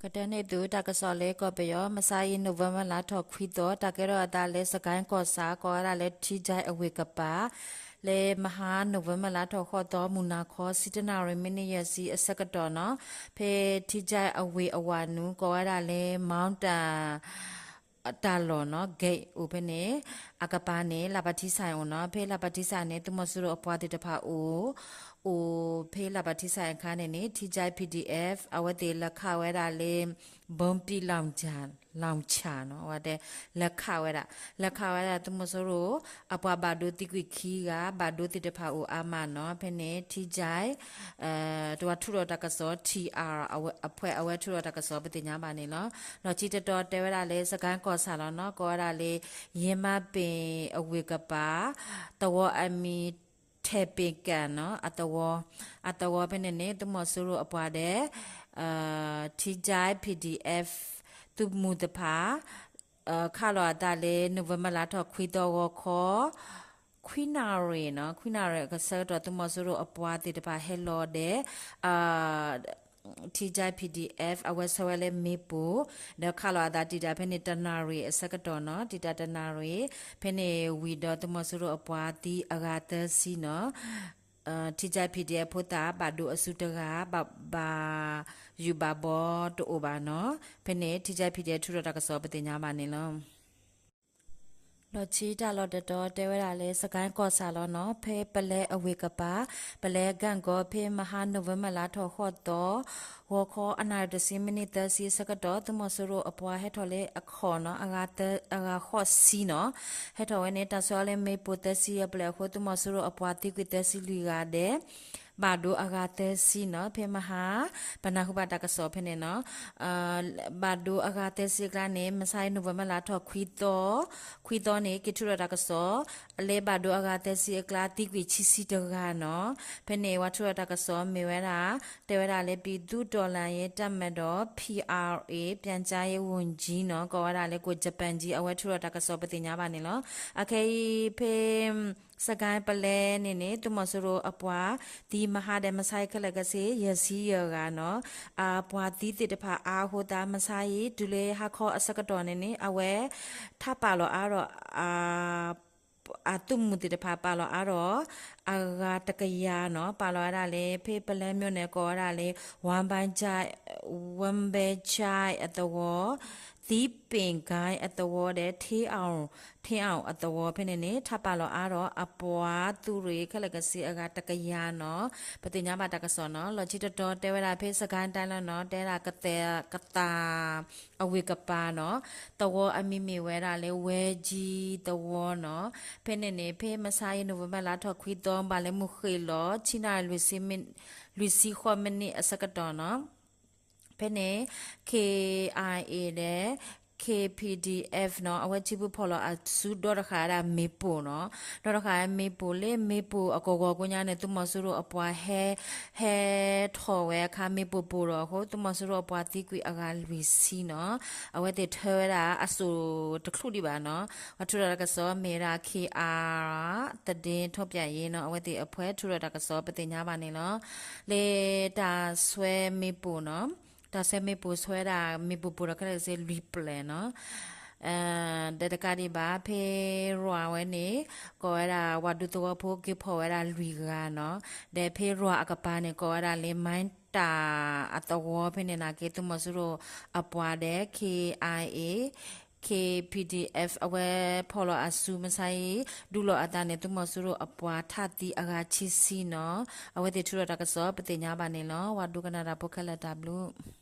ကတဲန့ၢ်သုတၢ်ကစီၣ်လၢကီၢ်ပယီၤ မဆါအံၤ November လါထီၣ်ခွံသီ တၢ်ကဲထီၣ်အသးလၢ စကဲၣ်ကီၢ်ဆၣ် ကိးဝဲဒၣ်လၢ ထံကၠဲအဝ့ၢ်ကပၤ လၢမဟါ November လါထီၣ်ဃိးသီ မုၢ်နၤခီ ဆံတနၣ်ရံၣ် မံးနံးယဲၢ်ဆံအဆၢကတီၢ်နီၤ ဖဲထံကၠဲအဝ့ၢ်အဝၤနုာ် ကိးဝဲဒၣ်လၢ မီတၢ် တၢ်လီၢ်နီၤ gate အိၣ်ဖဲန့ၣ် အကပၤန့ၣ် လၢ်ပထံစၢ်အိၣ်နီၤ ဖဲလၢ်ပထံစၢ်န့ၣ် သုးမီၤစိရိၤအပှၤသ့ၣ်တဖၣ်အိၣ် အိၣ်ဖဲလၢ်ပထံစၢ်အခါန့ၣ်န့ၣ် ထံကၠဲ P D F အဝဲသ့ၣ်လဲၤခးဝဲဒၣ်လၢ ဘုံပီ လောင်ချာ နီၤ အဝဲတဲ လဲၤခးဝဲဒၣ် လဲၤခးဝဲဒၣ်သုးမီၤစိရိၤ အပှၤဘၣ်ဒိသံကွံာ်ခံဂၤ ဘၣ်ဒိသ့ၣ်တဖၣ်အိၣ်အါမးနီၤ ဖဲန့ၣ် ထံကၠဲ တဝၤထုးထီၣ်တၢ်ကစီၣ် T R အဝဲ အဖွဲ့ အဝဲထုးထီၣ်တၢ်ကစီၣ်ပသ့ၣ်ညါဘၣ်န့ၣ်လီၤ. လီၢ်ခံတတီၤတဲဝဲဒၣ်လၢ စကဲၣ်ကီၢ်ဆၣ်လီၤနီၤ ကိးဝဲဒၣ်လၢ ယဲမါပ့ၣ်အဝ့ၢ်ကပၤ သဝီအမံၤ ထဲးပ့ၣ်ကၣ်နီၤ အသဝီ အသဝီဖဲန့ၣ်န့ၣ် သုးမီၤစိရိၤအပှၤဒီး ထံကၠဲ P D F သုးမုၢ်တဖၣ် ခးလီၤအသးလၢ November လါထီၣ်ခွံသီဂီၤခီ ခွံနၣ်ရံၣ်နီၤ ခွံနၣ်ရံၣ်အဆၢကတီၢ် သုးမီၤစိရိၤအပှၤသ့ၣ်တဖၣ်ဟဲလီၤဒီး ထံကၠဲ P D F အဝဲဆှၢဝဲလၢမ့ၣ်ပိၢ် ဒီးခးလီၤအသးတံာ်တာ်ဖဲန့ၣ် တနၣ်ရံၣ်အဆၢကတီၢ်နီၤ တံာ်တာ်တနၣ်ရံၣ် ဖဲန့ၣ်ဝံၤဒီးသုးမီၤစိရိၤအပှၤသံအဂၤသၢဆံနီၤ ထံကၠဲ P D F ဖိသၣ်ဘၣ်ဒိအစုတဂၤ ဘၣ်ဘၣ်ယုၢ်ဘၣ်ဘီတအိၣ်ဘၣ်နီၤ ဖဲန့ၣ် ထံကၠဲ P D F ထုးထီၣ်တၢ်ကစီၣ်ပသ့ၣ်ညါဘၣ်န့ၣ်လီၤ. လီၢ်ခံတၢ်လီၢ်တတီၤတဲဝဲဒၣ်လၢ စကဲၣ်ကီၢ်ဆၣ်လီၤနီၤ ဖဲပလဲအဝ့ၢ်ကပၤ ပလဲကၣ်ကီ ဖဲမဟါ November လါထီၣ်ဃိးသီ ဂီၤခီအနၣ်ရံၣ်တဆံ မံးနံးသၢဆံအဆၢကတီၢ် သုးမီၤစိရိၤအပှၤဟဲထီၣ်လၢအခီၣ်နီၤ အဂၤသၢ အဂၤဃိးဆံနီၤ ဟဲထီၣ်ဝဲန့ၣ် တၢ်ဆှၢအီၤလၢမ့ၣ်ပိၢ်သၢဆံအပျဲၢ်အဃိ သုးမီၤစိရိၤအပှၤသံကွံာ်သၢဆံလွံၢ်ဂၤဒီး ဘၣ်ဒိအဂၤသၢဆံနီၤ ဖဲမဟါ ပနၢ်ဟူဘၣ်တၢ်ကစီၣ်ဖဲန့ၣ်နီၤ ဘၣ်ဒိအဂၤသၢဆံအကျါန့ၣ် မဆါအံၤ November လါထီၣ်ခွံသီ ခွံသီန့ၣ် က့ၤထုးထီၣ်တၢ်ကစီၣ် လၢဘၣ်ဒိအဂၤသၢဆံအကျါ သံကွံာ်ခံဆံတဂၤနီၤ ဖဲန့ၣ် ဝဲထုးထီၣ်တၢ်ကစီၣ်မ့ၢ်ဝဲဒၣ် တဲဝဲဒၣ်လၢ ပြည်သူ့တော်လှန်ရေးတပ်မတော် P R A ပြန်ကြားရေးဝန်ကြီးနီၤ ကိးဝဲဒၣ်လၢ ကိုယ်ကျာ်ပန်းကြီး အဝဲထုးထီၣ်တၢ်ကစီၣ်ပသ့ၣ်ညါဘၣ်န့ၣ်လီၤ. အခဲအံၤဖဲ စကဲၣ်ပလဲန့ၣ်န့ၣ် သုးမီၤစိရိၤအပှၤသံမဟါဒီးမဆါအံၤခဲလၢာ်ခဲဆ့ ယဲၢ်ဆံယဲၢ်ဂၤနီၤ အပှၤသံသ့ၣ်တဖၣ်အါအဃိသတး မဆါအံၤ တုၤလၢဟါခီအဆၢကတီၢ်န့ၣ်န့ၣ် အဝဲ ထးပာ်လီၤအါဒီး အသုးမုၢ်သ့ၣ်တဖၣ်ပာ်လီၤအါဒီး အဂၤတကယၤနီၤ ပာ်လီၤဝဲဒၣ်လၢ ဖဲပလဲမြို့နယ် ကိးဝဲဒၣ်လၢ ဝမ်ဘဲကၠဲး ဝမ်ဘဲကၠဲးအသဝီ သံပ့ၣ်ကၠဲးအသဝီဒီး ထ့အီၣ် ထ့အီၣ်အသဝီဖဲန့ၣ်န့ၣ် ထးပာ်လီၤအါဒီးအပှၤသုးရ့ၣ်ခဲလၢာ်ခဲဆ့အဂၤတကယၤနီၤ ပသ့ၣ်ညါဘၣ်တၢ်ကစီၣ်နီၤ လီၢ်ခံတတီၤတဲဝဲဒၣ်ဖဲစကဲၣ်တၢ်လီၢ်နီၤ တဲဒၣ်ကသဲးကသး အဝ့ၢ်ကပၤနီၤ သဝီအမံၤမ့ၢ်ဝဲဒၣ်လၢ ဝဲကၠံသဝီနီၤ ဖဲန့ၣ်န့ၣ် ဖဲမဆါအံၤ November လါထီၣ်ခွံသီ ဘၣ်လၢမုၢ်ဃ့ၢ်လီၤ ဆံနၣ်ရံၣ် လွံၢ်ဆံဃိးမံးနံးအဆၢကတီၢ်နီၤ ဖဲန့ၣ် K I A ဒီး K P D F နီၤ အဝဲထံဖိဖီၣ်လီၤအစုဒီတဃာ်ဝဲဒၣ်မ့ၣ်ပိၢ်နီၤ ဒီတဃာ်မ့ၣ်ပိၢ်လၢမ့ၣ်ပိၢ်အကဝီၤကိညါန့ၣ် သုးမီၤစိရိၤအပှၤဟဲ ဟဲထီၣ်ဝဲအခါ မ့ၣ်ပိၢ်ပိၢ်ဒီးအဃိ သုးမီၤစိရိၤအပှၤသံကွံာ်အဂၤလွံၢ်ဆံနီၤ အဝဲသ့ၣ်ထၢဝဲဒၣ်အစိၣ်တချုးဒံးဘၣ်နီၤ ပှၤထုးထီၣ်တၢ်ကစီၣ်မ့ၢ်ဝဲဒၣ် K R သဒ့ထိပၠးယ့နီၤ အဝဲသ့ၣ်အဖၢထုးထီၣ်တၢ်ကစီၣ်ပသ့ၣ်ညါဘၣ်န့ၣ်လီၤ. လၢတၢ်ဆှၢမ့ၣ်ပိၢ်နီၤ တၢ်ဆှၢမ့ၣ်ပိၢ်ဆှၢဝဲဒၣ်မ့ၣ်ပိၢ်ပိၢ်ဒီးခဲလၢာ်ခဲဆ့လွံၢ်ပျဲၢ်နီၤ ဒီးတကးဒံးဘၣ် ဖဲရွာဝဲန့ၣ် ကိးဝဲဒၣ်ဝၤဒူသဝီဖိက့ၤဖီၣ်ဝဲဒၣ်လွံၢ်ဂၤနီၤ ဒီးဖဲရွာအကပၤန့ၣ် ကိးဝဲဒၣ်လၢ မၤတၢ်အသဝီဖဲန့ၣ်နာ်က့ သုးမီၤစိရိၤအပှၤဒီး K I A K P D F အဝဲဖီၣ်လီၤအစုမဆါအံၤ ဒုးလီၤအသးန့ၣ် သုးမီၤစိရိၤအပှၤထးသံအဂၤခံဆံနီၤ အဝဲသ့ၣ်ထုးထီၣ်တၢ်ကစီၣ်ပသ့ၣ်ညါဘၣ်န့ၣ်လီၤ. ဝၤဒူကနၣ်တၢ်ဖိခဲလၢာ်တၢ်ဘျုး